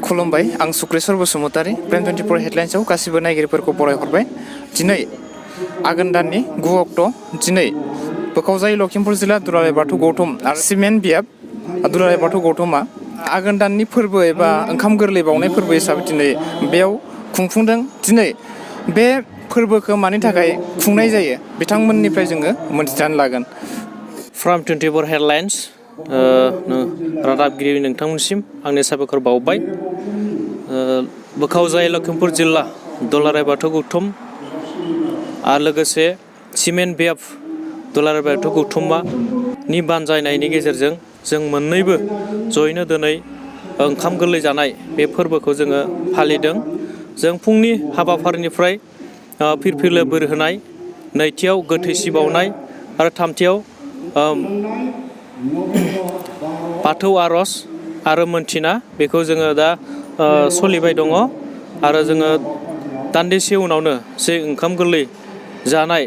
खुलुमबाय आं सुक्रेश्वर बसुमतारी प्राइम 24 हेडलाइन्सआव गासिबो नायगिरिफोरखौ बरायहरबाय। दिनै आघोन दाननि 9 अक्ट' दिनै बोखावजाय लखिमपुर जिल्ला दुलाराय बाथौ गौतम आरो सिमेन्ट बियाब दुलाराय बाथौ गौतमा आघोन दाननि फोरबो एबा ओंखाम गोरलै बावनाय फोरबो हिसाबै दिनै बेयाव खुंफुंदों। दिनै बे फोरबोखौ मानि थाखाय खुंनाय जायो बिथांमोननिफ्राय जोङो मोनथिनानै लागोन। प्राइम 24 हेडलाइन्स रादाबगिरि नोंथांमोनसिम आंनि साबायखर बावबाय। बोखावजाय लखिमपुर जिल्ला दुलाराय बाथौ गौतम आरो लोगोसे सिमेन्ट बियाब दुलाराय बाथौ गौतमनि बानजायनायनि गेजेरजों जों मोननैबो जयैनो दिनै ओंखाम गोरलै जानाय बे फोरबोखौ जोङो फालिदों। जों फुंनि हाबाफारिनिफ्राय फिरफिला बोर होनाय, नैथियाव गोथैसि बावनाय आरो थामथियाव बाथौ आर'ज आरो मोनथिना बेखौ जोङो दा सोलिबाय दङ आरो जोङो दान्दिसे उनावनो जे ओंखाम गोरलै जानाय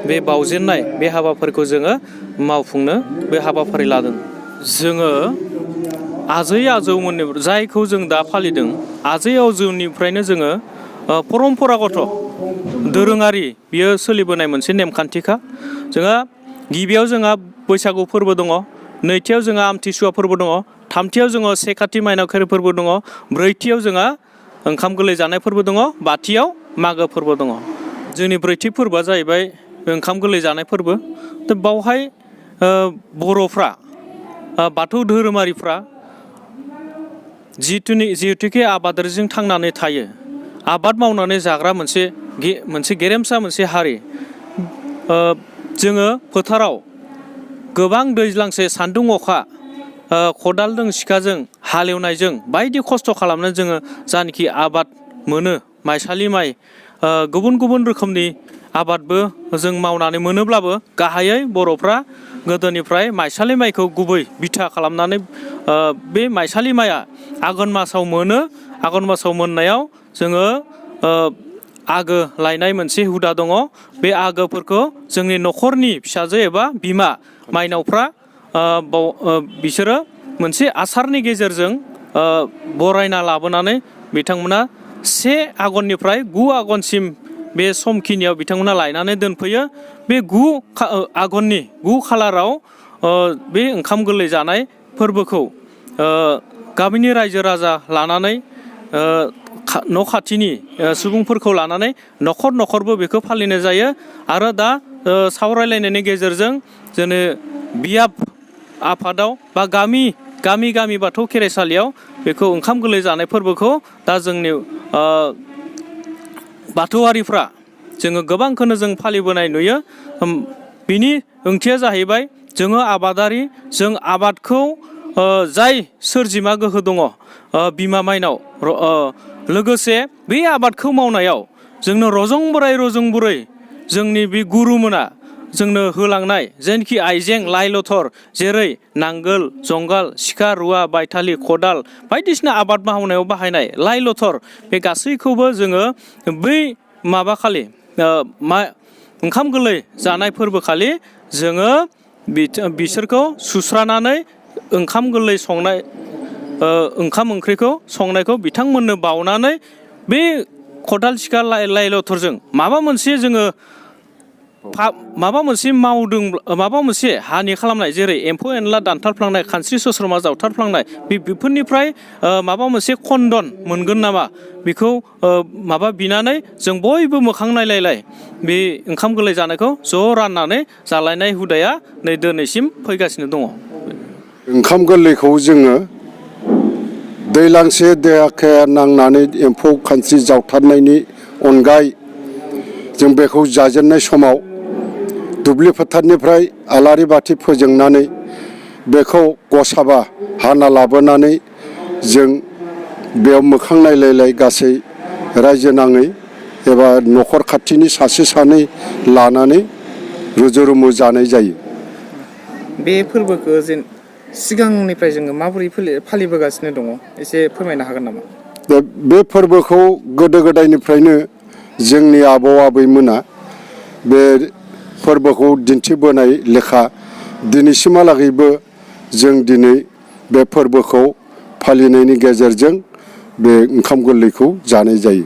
बे बावजेननाय बे हाबाफारिखौ जोङो मावफुंनो बे हाबाफारि लादों। जोङो आजै आजौमोननि जायखौ जों दा फालिदों आजै आजौनिफ्रायनो जोङो परम्परागत दोरोङारि बियो सोलिबोनाय मोनसे नेमखान्थिखा। जोंहा गिबियाव जोंहा बैसागु फोरबो दङ, नैथियाव जोंहा आमथिसुवा फोरबो दङ, थामथियाव जोङो से खाथि माइनाव खेराइ फोरबो दङ, ब्रैथियाव जोंहा ओंखाम गोरलै जानाय फोरबो दङ, बाथियाव मागो फोरबो दङ। जोंनि ब्रैथि फोरबोआ जाहैबाय ओंखाम गोरलै जानाय फोरबो। बावहाय बर'फ्रा बाथौ धोरोमारिफ्रा जिहेतुके आबादारिजों थांनानै थायो, आबाद मावनानै जाग्रा मोनसे गेरेमसा मोनसे हारि। जोङो फोथाराव गोबां दैज्लांसे सान्दुं अखा खदालजों सिखाजों हालेवनायजों बायदि खस्थ' खालामनानै जोङो जानाखि आबाद मोनो, माइसालि माइ गुबुन गुबुन रोखोमनि आबादबो जों मावनानै मोनोब्लाबो गाहायै बर'फ्रा गोदोनिफ्राय माइसालि माइखौ गुबै बिथा खालामनानै बे माइसालि माइआ आघोन मासाव मोनो। आघोन मासाव मोननायाव जोङो आगो लायनाय मोनसे हुदा दङ। बे आगोफोरखौ जोंनि न'खरनि फिसाजो एबा बिमा माइनावफ्रा बिसोरो मोनसे आसारनि गेजेरजों बरायना लाबोनानै बिथांमोना 1 आघननिफ्राय 9 आघनसिम बे समखिनियाव बिथांमोना लायनानै दोनफैयो। बे 9 आघननि 9 खालाराव बे ओंखाम गोरलै जानाय फोरबोखौ गामिनि रायजो राजा लानानै न' खाथिनि सुबुंफोरखौ लानानै न'खर न'खरबो बेखौ फालिनाय जायो। आरो दा सावरायलायनायनि गेजेरजों जोङो बियाब आफादाव बा गामि बाथौ खेराइसालियाव बेखौ ओंखाम गोरलै जानाय फोरबोखौ दा जोंनि बाथौआरिफ्रा जोङो गोबांखौनो जों फालिबोनाय नुयो। बिनि ओंथिया जाहैबाय जोङो आबादारि, जों आबादखौ जाय सोरजिमा गोहो दङ बिमा माइनाव, लोगोसे बे आबादखौ मावनायाव जोंनो रजं बोराइ जोंनि बे गुरुमोना जोंनो होलांनाय जेनोखि आइजें लाइ लथर जेरै नांगोल, जंगाल, सिखा, रुवा, बायथालि, खदाल बायदिसिना आबाद मावनायाव बाहायनाय लाइ लथर बे गासैखौबो जोङो बै माबाखालि ओंखाम गोरलै जानाय फोरबोखालि जोङो बिसोरखौ सुस्रानानै ओंखाम गोरलै संनाय ओंखाम ओंख्रिखौ संनायखौ बिथांमोननो बावनानै बे खदाल सिखा लाइ लथरजों माबा मोनसे जोङो माबा मोनसे मावदों, माबा मोनसे हानि खालामनाय जेरै एम्फौ एनला दानथारफ्लांनाय, खानस्रि सस्रमा जावथारफ्लांनाय बेफोरनिफ्राय माबा मोनसे खन्दन मोनगोन नामा बेखौ माबा बिनानै जों बयबो मोखां नायलायलाय बे ओंखाम गोरलै जानायखौ ज' राननानै जालायनाय हुदाया नै दिनैसिम फैगासिनो दङ। ओंखाम गोरलैखौ जोङो दैलांसे देहाखौ नांनानै एम्फौ खानस्रि जावथारनायनि अनगायै जों बेखौ जाजेननाय समाव दुब्लि फोथारनिफ्राय आलारि बाथि फोजोंनानै बेखौ गसाबा हाना लाबोनानै जों बेयाव मोखां नायलायलाय गासै रायजो नाङै एबा न'खर खाथिनि सासे सानै लानानै रुजु रुमु जानाय जायो। बे फोरबोखौ सिगांनिफ्राय जोङो माबोरै फालिबोगासिनो दङ एसे फोरमायनो हागोन नामा? बे फोरबोखौ गोदो गोदायनिफ्रायनो जोंनि आबौ आबैमोना बे फोरबोखौ दिन्थिबोनाय लेखा दिनैसिमहालागैबो जों दिनै बे फोरबोखौ फालिनायनि गेजेरजों बे ओंखाम गोरलैखौ जानाय जायो।